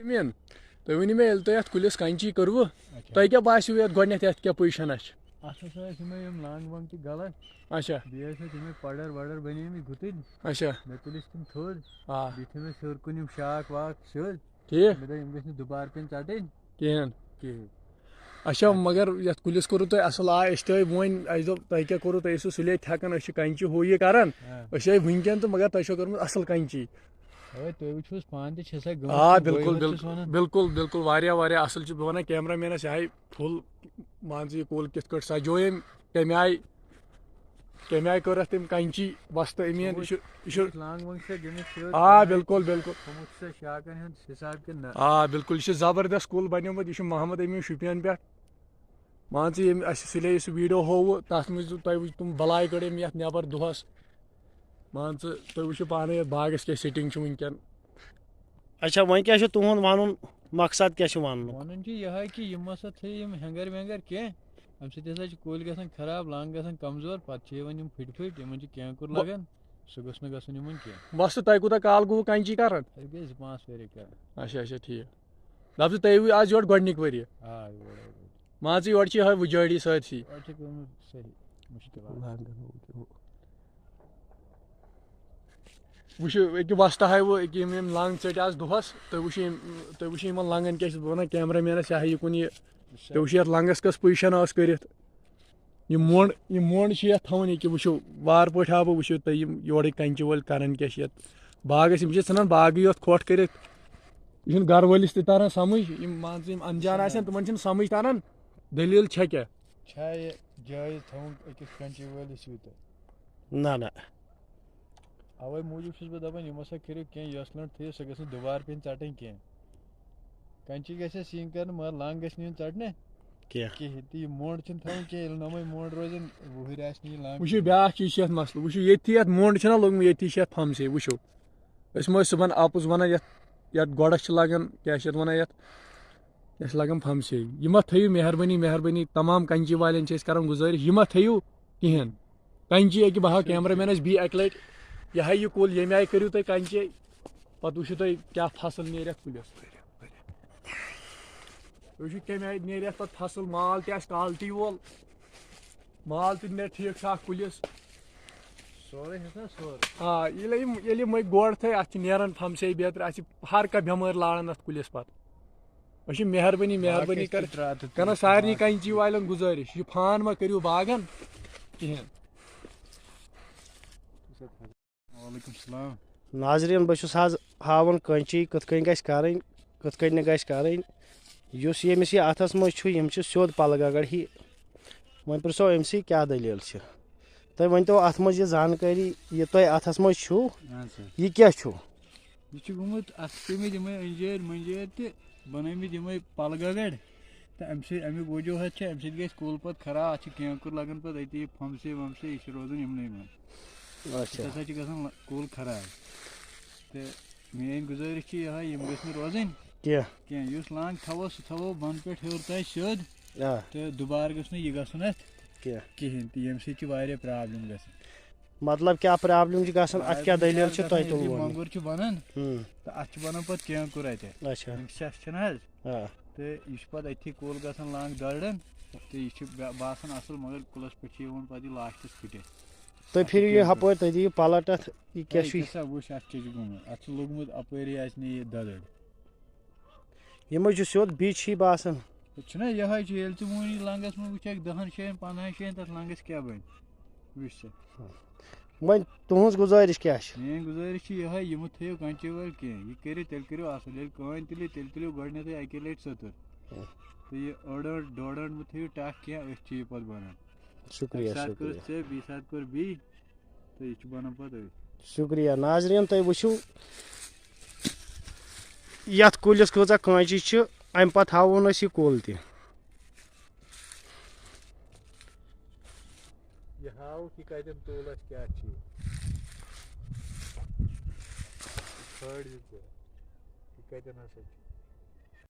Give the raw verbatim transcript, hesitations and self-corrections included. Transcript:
أمیٖن، تُہۍ ؤنِو مےٚ، ییٚلہِ تۄہہِ اَتھ کُلِس کَنچی کٔروٕ، اچھا۔ تۄہہِ کیٛاہ باسیو یَتھ گۄڈٕنٮ۪تھ، یَتھ کیٛاہ پُزِشَن چھِ؟ اَتھ ہسا ٲسۍ یِمَے یِم لنٛگ ونٛگ تہِ غلط۔ اچھا۔ بیٚیہِ ٲسۍ اَتھ یِمَے پَڑَر وَڑَر بَنے مٕتۍ گُتٕلۍ۔ اچھا۔ مےٚ تُلۍ أسۍ تِم تھوٚد۔ آ۔ بیٚیہِ تھٲے مےٚ ہیوٚر کُن یِم شاخ واکھ سیوٚد۔ ٹھیٖک۔ مےٚ دوٚپ، یِم گٔژھۍ نہٕ دُبارٕ پیٚنۍ ژَٹٕنۍ۔ کِہیٖنۍ۔ کِہیٖنۍ۔ اچھا، مگر یَتھ کُلِس کوٚروٕ تۄہہِ اَصٕل، آ، أسۍ تہِ ٲسۍ وۄنۍ، اَسہِ دوٚپ، تۄہہِ کیٛاہ کوٚروٕ، تۄہہِ ٲسِو سُلے تھٮ۪کان، أسۍ چھِ کَنچی ہُہ یہِ کَران۔ ہاں۔ أسۍ آے وٕنکٮ۪ن تہٕ مگر تۄہہِ چھو کٔرمٕژ اَصٕل کَنچی۔ اوے، تُہۍ وٕچھِو حظ پانہٕ تہِ چھِ سۄ گٔمٕژ آ، تہٕ بہٕ بِلکُل، یوت چھُس بِلکُل، وَنان۔ بِلکُل، بِلکُل، واریاہ، واریاہ اَصٕل چھُ۔ بہٕ وَنان کیمرہ مینَس، یہِ ہاے فُل، مان ژٕ، یہِ کُل کِتھ کٲٹھۍ سَجوو أمۍ، کَمہِ آیہِ، کَمہِ آیہِ کٔر اَتھ تٔمۍ کَنچی وۄستہٕ أمیٖن۔ یہِ چھُ، یہِ چھُ لانٛگ وانٛگ چھےٚ گٔمٕژ سیوٚد آ، کَنہِ، بِلکُل، بِلکُل۔ تھوٚمُت چھُ سۄ شاخَن ہُنٛد حِساب کِنہٕ نہ؟ آ، بِلکُل، یہِ چھُ زبردست کُل بَنیومُت، یہِ چھُ محمد أمیٖن شُپین پٮ۪ٹھ۔ مان ژٕ، ییٚمۍ اَسہِ سُلے سُہ ویٖڈیو ہووُ، تَتھ منٛز دیُت تۄہہِ وٕچھ، تِم بَلاے کٔڑ أمۍ یَتھ نٮ۪بَر دۄہَس۔ مان ژٕ، تُہۍ وٕچھِو پانَے یَتھ باغَس کیٛاہ سیٹِنٛگ چھِ وٕنکٮ۪ن۔ اچھا، وۄنۍ کیٛاہ چھُ تُہُنٛد وَنُن؟ مقصد کیٛاہ چھُ وَننُک؟ وَنُن چھُ یِہوٚے کہِ یِم مہ سا تھٲیِو یِم ہٮ۪نٛگَر وٮ۪نٛگَر کینٛہہ، اَمہِ سۭتۍ ہسا چھِ کُلۍ گژھان خراب، لنٛگ گژھان کمزور، پَتہٕ چھِ یِوان یِم پھٕٹۍ پھٕٹۍ، یِمَن چھِ کینٛکُر بہٕ لَگان، سُہ گوٚژھ نہٕ گژھُن یِمَن کینٛہہ۔ وۄستہٕ، تۄہہِ کوٗتاہ کال گوٚوٕ کَنچی کَران؟ اَسہِ گٔے زٕ پانٛژھ ؤری کَران۔ اچھا، اچھا، ٹھیٖک۔ دَپ ژٕ، تُہۍ آز یورٕ گۄڈٕنِکۍ ؤرۍ یہِ؟ آ، یورٕ، یورٕ۔ مان ژٕ، یورٕ چھِ یِہوٚے وُجٲڑی سٲرسٕے۔ یورٕ چھِ گٔمٕژ صحیح مُشکِلات۔ وٕچھِو، أکہِ وۄستہٕ ہاوِ وۄنۍ أکہِ یِم، یِم لنٛگ ژٔٹۍ آز دۄہَس، تُہۍ وٕچھِو یِم، تُہۍ وٕچھِو یِمَن لنٛگَن کیٛاہ چھِ بہٕ وَنان، کیمرہ مینَس، یہِ ہا یہِ کُن یہِ۔ تُہۍ وٕچھِو یَتھ لنٛگَس کۄس پُزِشَن ٲس کٔرِتھ۔ یِم مۄنٛڈ، یِم مۄنٛڈ چھِ یَتھ تھاوٕنۍ ییٚکیٛاہ، وٕچھِو، وارٕ پٲٹھۍ ہاوٕ بہٕ، وٕچھِو تُہۍ یِم یورٕکۍ کَنچہِ وٲلۍ کَران کیٛاہ چھِ یَتھ باغَس، یِم چھِ ژھٕنان باغٕے یوت کھۄٹھ کٔرِتھ۔ یہِ چھُنہٕ گَرٕ وٲلِس تہِ تَران سَمٕجھ، یِم مان ژٕ یِم اَنجان آسَن، تِمَن چھِنہٕ سَمٕجھ تَران دٔلیٖل چھےٚ کیٛاہ۔ چھا یہِ جٲیِز تھاوُن أکِس کَنچی وٲلِس یوٗتاہ؟ نہ، نہ۔ اَوَے موٗجوٗب چھُس بہٕ دَپان، یِم ہسا کٔرِو کینٛہہ، یۄس لٔنٛڈ تھٲیِو، سۄ گٔژھ نہٕ دُبارٕ پیٚنۍ ژَٹٕنۍ کینٛہہ۔ کَنچی گژھِ اَسہِ یِنۍ کَرنہٕ، مگر لنٛگ گژھِ نہٕ یُن ژَٹنہٕ کینٛہہ۔ کِہیٖنۍ۔ تہٕ یہِ مۄنٛڈ چھِنہٕ تھاوُن کینٛہہ، ییٚلہِ نہٕ یِمَے مۄنٛڈ روزن، وُہٕرۍ آسہِ نہٕ یہِ لنٛگ وٕچھِو، کِہیٖنۍ۔ بیٛاکھ چیٖز چھِ یَتھ مسلہٕ۔ وٕچھِو، ییٚتہِ تہِ یَتھ مۄنٛڈ چھِنہ لوٚگمُت، ییٚتہِ چھِ یَتھ پھمسے۔ وٕچھِو، أسۍ مہ ٲسۍ صُبحن اَپُز وَنان یَتھ، یَتھ گۄڈَس چھِ لَگان، کیٛاہ چھِ یَتھ وَنان یَتھ، یَتھ چھِ لَگان پھمسے۔ یہِ مہ تھٲیِو، مہربٲنی، مہربٲنی، تمام کَنچی والٮ۪ن چھِ أسۍ کَران گُزٲرِش، یہِ مہ تھٲیِو کِہیٖنۍ۔ کَنچی أکہِ بہٕ ہاوٕ کیمرہ مینَس بیٚیہِ اَکہِ لَٹہِ، یہِ ہا یہِ کُل، ییٚمہِ آیہِ کٔرِو تُہۍ کَنچی، پَتہٕ وٕچھِو تُہۍ کیٛاہ فصٕل نیرِ اَتھ کُلِس۔ تُہۍ وٕچھِو کَمہِ آیہِ نیرِ اَتھ پَتہٕ فصٕل، مال تہِ آسہِ quality وول، مال تہِ نیرِ ٹھیٖک ٹھاک کُلِس۔ سورُے ہسا سورُے۔ آ، ییٚلہِ یِم، ییٚلہِ یِمَے گۄڈ تھٲے، اَتھ چھِ نیران پھمسے بیترِ، اَتھ چھِ ہر کانٛہہ بٮ۪مٲرۍ لاران اَتھ کُلِس پَتہٕ۔ أسۍ چھِ مہربٲنی، مہربٲنی کَران، کَران سارنٕے کَنچی والٮ۪ن گُزٲرِش، یہِ فان مہ کٔرِو باغَن کِہیٖنۍ۔ وعلیکم السلام۔ ناظریٖن، بہٕ چھُس آز ہاوان کٲنچی کِتھ کٔنۍ گژھِ کَرٕنۍ، کِتھ کٔنۍ نہٕ گژھِ کَرٕنۍ۔ یُس ییٚمِس یہِ اَتھَس منٛز چھُ، یِم چھِ سیوٚد پَلہٕ گَگَر ہی۔ وۄنۍ پرٛژھو أمۍ سٕے کیٛاہ دٔلیٖل چھِ۔ تُہۍ ؤنۍ تو اَتھ منٛز یہِ زانکٲری، یہِ تۄہہِ اَتھَس منٛز چھُو، اَہَن سا۔ یہِ کیٛاہ چھُ؟ یہِ چھُ گوٚمُت، اَتھ چھِ پیٚمٕتۍ یِمَے أنجٲرۍ مٔنجٲرۍ تہٕ بَنٲومٕتۍ یِمَے پَلہٕ گَگَر۔ تہٕ اَمہِ سۭتۍ، اَمیُک وجوٗہات چھِ، اَمہِ سۭتۍ گژھِ کُل پَتہٕ خراب، اَتھ چھِ کینٛکُر لَگان پَتہٕ أتی پھمسے ومسے، یہِ چھِ روزان یِمنٕے منٛز۔ اچھا۔ اَتھ ہسا چھِ گژھان لَ-، کُل خراب۔ تہٕ میٛٲنۍ گُزٲرِش چھِ یِہوٚے، یِم گٔژھۍ نہٕ روزٕنۍ کینٛہہ۔ کینٛہہ۔ یُس لنٛگ تھاوو، سُہ تھاوو بۄنہٕ پٮ۪ٹھ ہیوٚر تام سیوٚد۔ آ۔ تہٕ دُبارٕ گٔژھ نہٕ یہِ گژھُن اَتھ کینٛہہ۔ کِہیٖنۍ تہِ، ییٚمہِ سۭتۍ چھِ واریاہ problem گژھان۔ مطلب کیٛاہ problem چھِ گژھان؟ اَتھ کیٛاہ problem دٔلیٖل چھِ چھِ؟ گژھان، تۄہہِ ییٚلہِ تُلوٕ یہِ وۄنۍ؟ مۄنٛگُر چھُ بَنان، ہُم۔ تہٕ اَتھ چھُ بَنان پَتہٕ کینٛکُر اَتہِ۔ اچھا۔ یِم سٮ۪کھ چھِنہٕ حظ؟ آ۔ تہٕ یہِ چھُ پَتہٕ أتھی کُل گژھان لنٛگ دَرڑَن، تہٕ یہِ چھُ بہ-، باسان اَصٕل، مگر کُلَس پٮ۪ٹھ چھُ یِوان پَتہٕ یہِ lastس پھٕٹِتھ۔ تُہۍ اَتھ چھُ پھِرِو یہِ کینٛکُر۔ ہُپٲرۍ، تُہۍ دِیِو پَلَٹ اَتھ، یہِ کیٛاہ ہے، چھُ یہِ؟ کیٛاہ سا وٕچھ، اَتھ کیٛاہ چھُ گوٚمُت؟ اَتھ چھُ لوٚگمُت اَپٲری آسہِ نہٕ یہِ دَدٕر۔ یِمَے چھِ سیوٚد بِچ ہی باسان۔ چھُنہ یِہوٚے چھُ، ییٚلہِ ژٕ وۄنۍ یہِ لنٛگَس منٛز وٕچھَکھ دَہَن جایَن، پنٛدہَن جایَن، تَتھ لنٛگَس کیٛاہ بَنہِ؟ وٕچھ سا۔ وۄنۍ تُہٕنٛز گُزٲرِش کیٛاہ چھِ؟ میٛٲنۍ گُزٲرِش چھِ یِہوٚے، یہِ مہٕ تھٲیِو کَنچی وٲلۍ کینٛہہ، یہِ کٔرِو، تیٚلہِ کٔرِو اَصٕل، ییٚلہِ کٲنۍ تُلِو، تیٚلہِ تُلِو گۄڈٕنٮ۪تھٕے اَکے لَٹہِ سٔتٕر۔ ہُم۔ تہٕ یہِ أڑ أڑ، ڈۄڈ أڑ مہٕ تھٲیِو ٹَکھ کینٛہہ، أتھۍ چھِ یہِ پَتہٕ بَنان۔ شُکریہ، اَکہِ ساتہٕ کٔر شُکریہ۔ ژےٚ، بیٚیہِ ساتہٕ کٔر بیٚیہِ، تہٕ یہِ چھُ بَنان پَتہٕ أتھۍ۔ شُکریہ۔ ناظریٖن، تُہۍ وٕچھِو، یَتھ کُلِس کۭژاہ کٲنچی چھِ، اَمہِ پَتہٕ ہاوون أسۍ یہِ کُل تہِ۔ یہِ ہاوُکھ، یہِ کَتٮ۪ن تُل اَسہِ، کیٛاہ چھِ یہِ؟ ژھٲنٛڈ زِ ژےٚ، یہِ کَتٮ۪ن ہسا چھُ؟